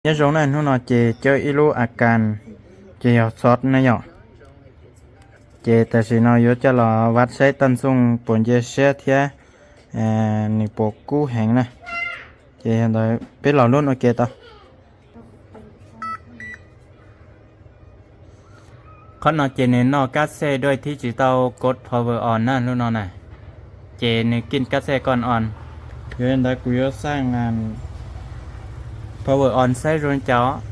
Nyob zoo na, hnub no ces coj ib lub a kas, ces yog xov na yom. Ces tam sim no yuav coj los vaj saib Taj Ntxooj puas nce siab thiab nws puas kub heev na. Ces yog ntawd peb los lub ua ke tau. Qhov no ces nws noj kab xej dua thiab tsis tau kod power on na lub no na. Ces nws kij kab xej koj on. Yog li ntawd kuv yuav xaj power on saib zoo cas.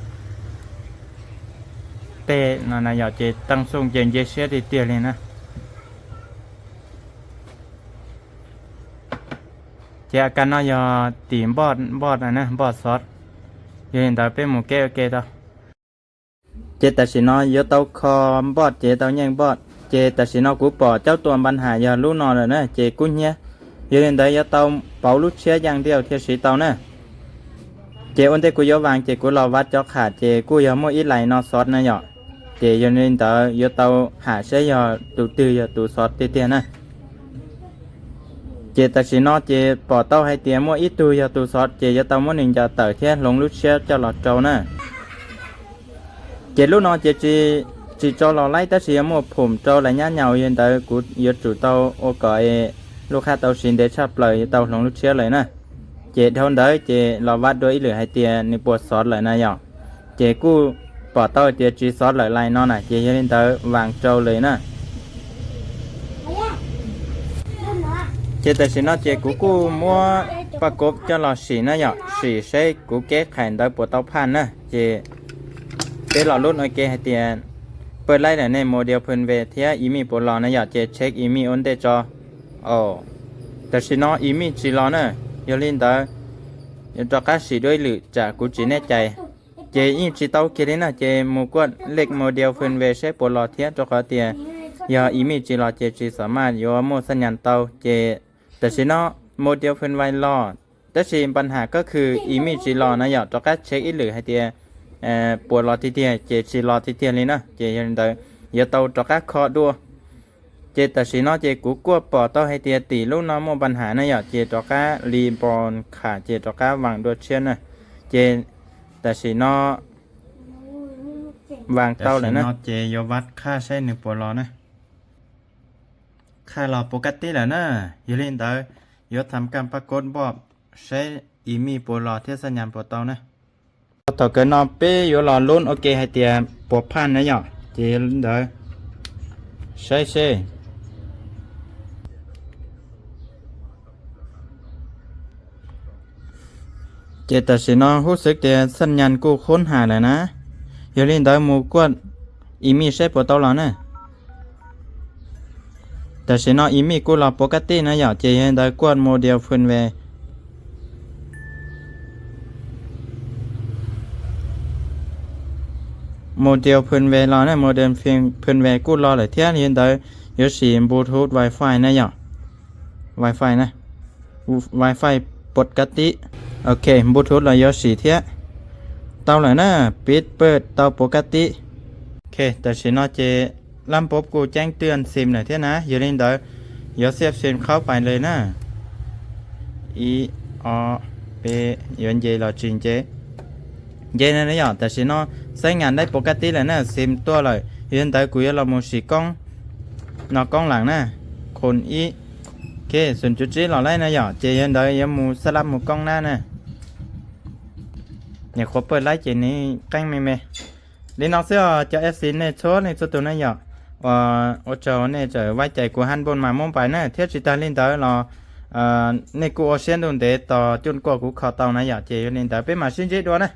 Tej no na yom, ces Taj Ntxooj ces nce siab tiag tiag li na. Ces a kas no yog tim npoj, npoj na, npoj xov. Yog li ntawd peb mus keb ua ke tau. Ces tam sim no yuav tau kho npoj ces tau nyeej npoj. Ces tam sim no kuv pom caub tua npa has yog lub no lawm na, ces kub hnyiab. Yog li ntawd yuav tau pauv lub tshiab yaj diaj thiaj siv tau na. Ces ua ntej kuv yuav vas ces kuv los vaj cov qham ces kuj yog muaj ib lais no xov na yom. Ces yog li ntawd yuav tau ham saib yog tus twg yog tus xov tiag tiag na. Ces tam sim no ces pom tau hais tias muaj ib tug yog tus xov ces yuav tau muab nws ncaws tawm thiab hloov lub tshiab coj los rau na. Ces lub no ces tsis tso los laib tab sis yuav muaj phum rau lawv nyab nyaus, yog li ntawd kuv yuav tsum tau ua kom lub qhab tau siv ntev tshaj plaws yuav tau hloov lub tshiab lawm na. Ces dhau ntawd ces los vaj dua ib lwm hais tias nws puas xov lawm na yom. Ces kuj pom tau tias tsis xov lawm lais no na, ces yog li ntawd vas rau lawm na. Ces tam sim no ces kuv kuj muab paj kob coj los sim na yom, sim saib kuv keb qhais ntawd puas tau phaj na. Ces peb los lub ua ke hais tias pawg laib lawm nej mus dial phwm ve thiab email puas los na yom, ces check email ua ntej tso. Tam sim no email tsis los na, yog li ntawd yuav rov qab sim dua ib lwm tsam kuv tsis neb cai. Ces yeej tsis tau kiag li na, ces mus kuaj lej mus dial phwm ve saib puas los thiab, rau qhov tias yog email tsis los ces tsis xam maj yuav muaj xab nyas tau. Ces tam sim no mus dial phwm ve los, tab sis npa has ko khw email tsis los na yom, rov qab check ib lwm hais tias puas los tiag tiag, ces tsis los tiag tiag li na, ces yog li ntawd yuav tau rov qab kho dua. Ces tam sim no ces kuv kuaj pom tau hais tias tim lub no muaj npa has na yom, ces rov qab li npo kham ces rov qab vas dua tshiab na. Ces tam sim no vas tau lawm na, ces yuav vaj qhaj saib nws puas los na. Qhaj los puas kaj tib lawm na, yog li ntawd yuav tham kaj paj kob npoj saib email puas los thiab xab nyas puas tau na. Thaum kawg no peb yuav los lub ua ke hais tias puas phaj na yom, ces yog li ntawd saib seb. Ces tam sim no hub xwb tias xab nyas kuj khub has lawm na, yog li ntawd mus kuaj email saib puas tau los na. Tam sim no email kuj los puas kaj tib na yom, ces yog li ntawd kuaj mus dial phwm ve. Mus dial phwm ve los na, mus dial phwm ve kuj los lawm thiab, yog li ntawd yuav sim Bluetooth Wi-Fi na yom. Wi-Fi na, Wi-Fi puas kaj tib. Ok, Bluetooth los yuav sim thiab. Tau lawm na, pib pawg tau puas kaj tib. Ok, tam sim no ces lab npob kuj ceeb twj xim lawm thiab na, yog li ntawd yuav xiab xim khaub fais lawm na. Ib, ob, peb, yuav nce los tsis nce. Nce na yom, tam sim no xab nyas dai puas kaj tib lawm na, xim tuaj lawm, yog li ntawd kuv yuav los mus sim koob no koob lees na, khun ib, ok, xum cuv tsib los laib na yom, ces yog li ntawd yuav mus xab lab mus koob nab na. Nyuam qhuav pawg laib ces nws qeeb me me. Li no xwb os cov F C nej txhua leej txhua tus na yom. Ua tsaug nej txawm vaib cais kuv hab npoj mas muab pais na, thiab tsis tag li ntawd los nej kuj ua siab ntuj ntev tos cuj kuaj kuv kho tau na yom, ces yog li ntawd peb mam sib ntsib dua na.